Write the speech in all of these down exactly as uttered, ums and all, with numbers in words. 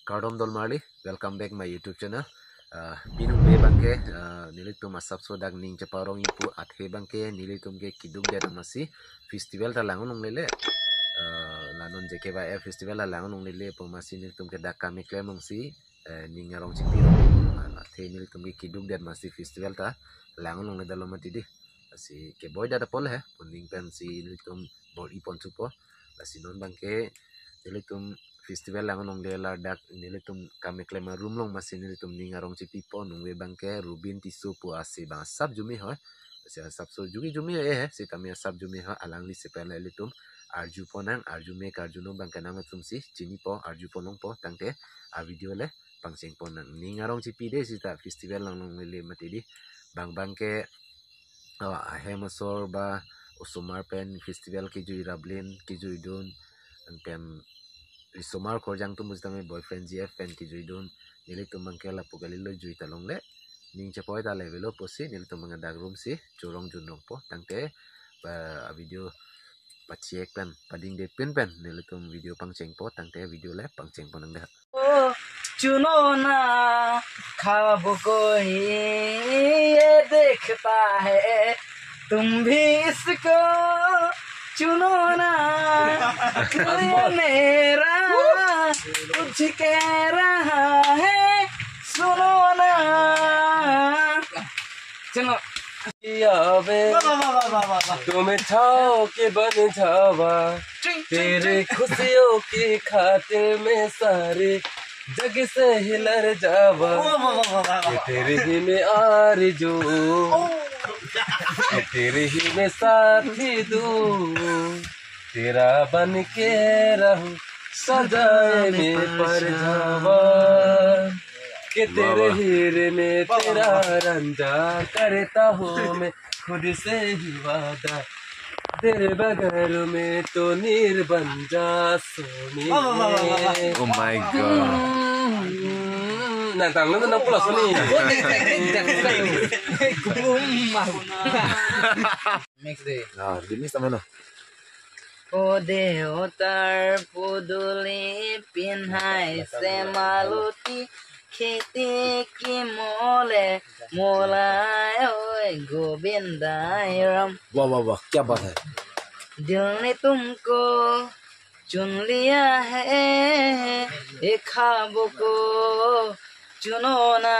Kardom dolmarli, welcome back my YouTube channel. Ah, pini abangke, ah, nelitum asapso dak ning cheparong ipu athe abangke nelitum ke kidukdet amatsi festival ta lang-un longlele. Ah, la non J K Y F festival ta lang-un longlele pu amatsi nelitum ke dak kam keklem alongsi, eh, ning arong chipirong. Ah, athe nelitum ke kidukdet amatsi festival ta lang-un longledetlo mati di. Lasi keboi dada pole he, pu ning pensi nelitum bor-i pon thupo. Lasi non abangke nelitum festival lang-un longle ladak nelitum kam keklem arum along amatsi nelitum ning arong chipipo, nungve abangke Rubin Tisso pu ase abang asap jume ho. Lasi asapso jume jume ho he, sitame asap jume ho, alangli sepen le ilitum arju ponnang, arju me karju no abangke nangtum si chinipo, arju pon longpo, tangte a video le pangcheng ponnang. Ning arong chipide sita festival lang longlele mati di. Bang abangke, oh, ahem asor ba osomar pen festival kejui, rablin kejuidun, anpen risomar korjang atum pusitame boyfriend G F pen kejuidun, nelitum abangke lapu kalilo, jui ta longle, ning chepoi ta levelo pusi nelitum abangke dak room si chorong junrongpo, tangte ba a video pachek pen padingde pin pen nelitum video pangchengpo, tangte video le pangcheng ponnang de. ओ चुनो ना ख्वाबों को ही ये देखता है, तुम भी इसको चुनो ना। दिल ये मेरा कुछ कह रहा है, सुनो ना। चलो। आवे, वाह, वाह, वाह, वाह, वाह, वाह। तुम्हें छाओ के बन जावा, चिंग, चिंग, तेरे चिंग। खुशियों की खातिर मैं सारे जग से ही लड़ जावा। वाह, वाह, वाह, वाह, वाह, ये वाह। तेरे ही में आरज़ू, ओह। ये तेरे ही में साथी दूँ, तेरा बन के रहूँ सजाए में परछावा। के तेरे वाह, वाह। हीरे में वाह, वाह, तेरा वाह। रांझा करता हूँ मैं खुद से ही वादा, तेरे बगैर मैं तो नीर बन जा सोनी। वाह, वाह, वाह, वाह, वाह। Oh my God. Hmm, nang tanglo nang pulas ni. Next day. Ah, remix tame na. O devotar puduli pinhaise maluti, kheti ki mole molai oi Govinda Ram. वाह, वाह, वाह, क्या बात है। दिल ने तुमको चुन लिया है, ये ख्वाबों को चुनो ना,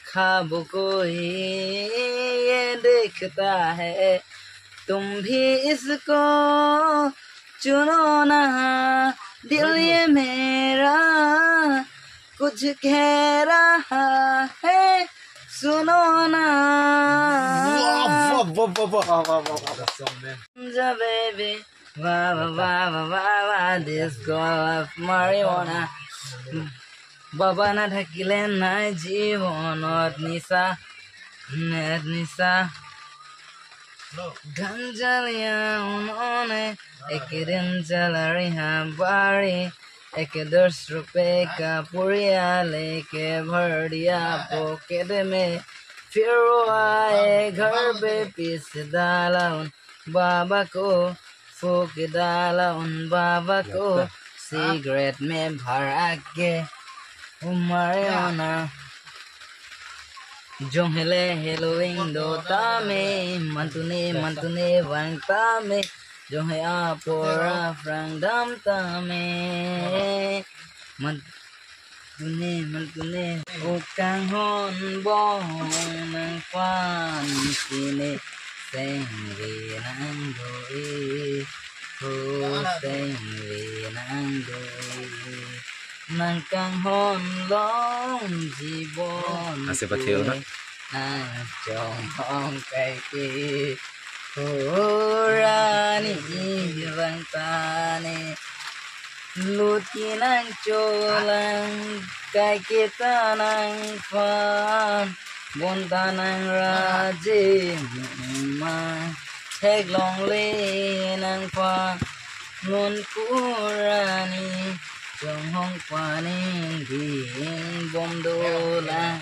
ख्वाबों को ही ये देखता है, तुम भी इसको चुनो ना। दिल ये मेरा कुछ कह रहा है, सुनो ना। वाह, वाह, वाह, वाह, वाह। वाह, वाह, वाह, वाह। जा baby, वाह, वाह, वाह, वाह, वाह, वाह, this girl of marijuana। বাবা না থাকিলে নাই জীৱনত নিচা, নেট নিচা। गांजा लिया उन्होंने, एक दिन चला रहा बारी, एक दस रुपए का पुड़िया लेके भर दिया पॉकेट में। फिर वो आए घर पे, पीस डाला उन बाबा को, फूक डाला उन बाबा को, सिगरेट में भरा के, ओ marijuana. Jong hele heloving do tame, mantune mantune vang tame, jong he apor aphrang dam tame. Mantune mantune, o kanghon bong nangphan kine, sengve nang do-i, o sengve nang do-i. Nang kanghon long jibon, ase patheo na, nang chonghong kaike, o rani vang tane. Luti nang cholang, kaike ta nangphan, bonta nang raje ma, theklongle nangphan, non kurani chonghong paning ding bom dolang.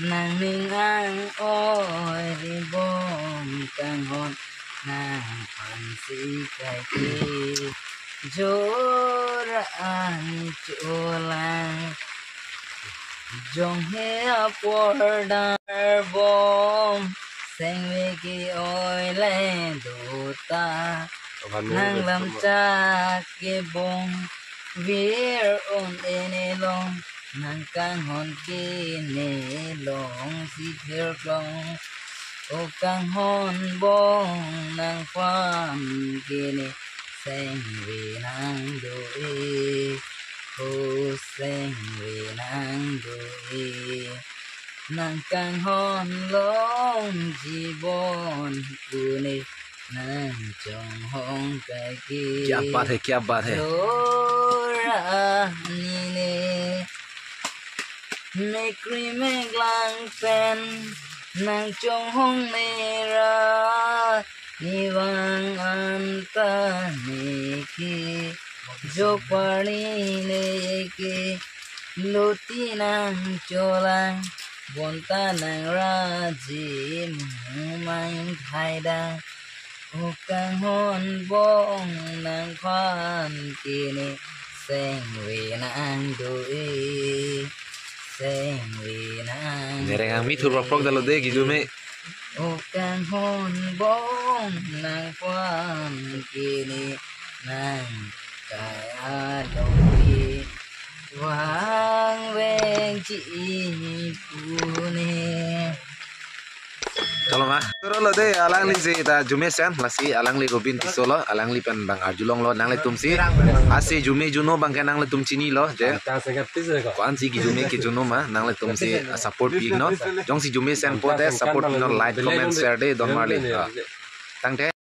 Nangning ang-oi bong kanghon nangphan si kaike. Jora an cholang jonghe apor darbom sengve ke-oi le dota nang lamchak kebong vir un-e nelong nang kanghon kene longsi thirklong. O kanghon bong nangphan kene sengve nang do-e, o sengve nang do-e. Nang kanghon long jibon pune nang chonghong kaike. Kya baat hai, kya baat hai. Jora nine mekri meklang pen nang chonghong nera, nivang anta neke jokparni neke luti nang cholang bonta nang raji mumang thaidang. O kanghon bong nangphan kene sengve nang do-e, sengve nang. Nereng angmi thur prok prok dalo de, gijume. O kanghon bong nangphan kene nang kaya do-e, vangveng chi pune. Chalo ma. Turo lo de, alangli je ta jumesen, lasi alangli Robin Tisso lo, alangli pen bang arjulonglo nanglitumsi. Asi jume juno bang ke nanglitum chinilo je. Ko-ansi kijume kijuno ma nanglitumsi support pinon. Jongsi jumesen pote support pinon, like, comment, share de don marli. Ah. Tangte.